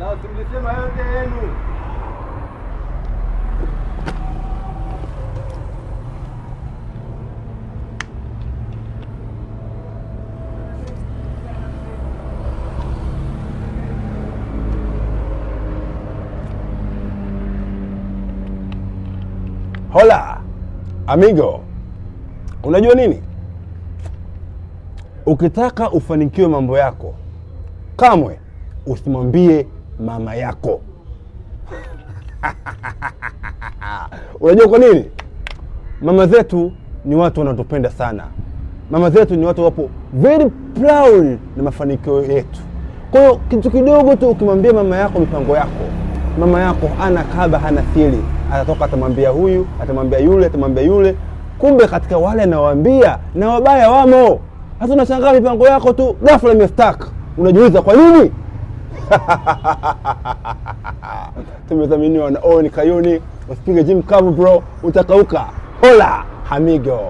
Na usimlisema yote yenu. Hola amigo, unajua nini? Ukitaka ufanikiwe mambo yako, kamwe usimwambie mama yako. Unajua kwa nini? Mama zetu ni watu wanaotupenda sana. Mama zetu ni watu wapo very proud na mafanikio yetu. Kwa hiyo kitu kidogo tu ukimwambia mama yako mipango yako, mama yako hana kaba, hana siri, atatoka atamwambia huyu, atamwambia yule, atamwambia yule. Kumbe katika wale anawaambia na wabaya wamo. Sasa unashangaa mipango yako tu ghafla imestuck, unajiuliza kwa nini? Tumedhaminiwa na Owen Kayuni. Usipige gym kavu bro, utakauka. Hola amigo.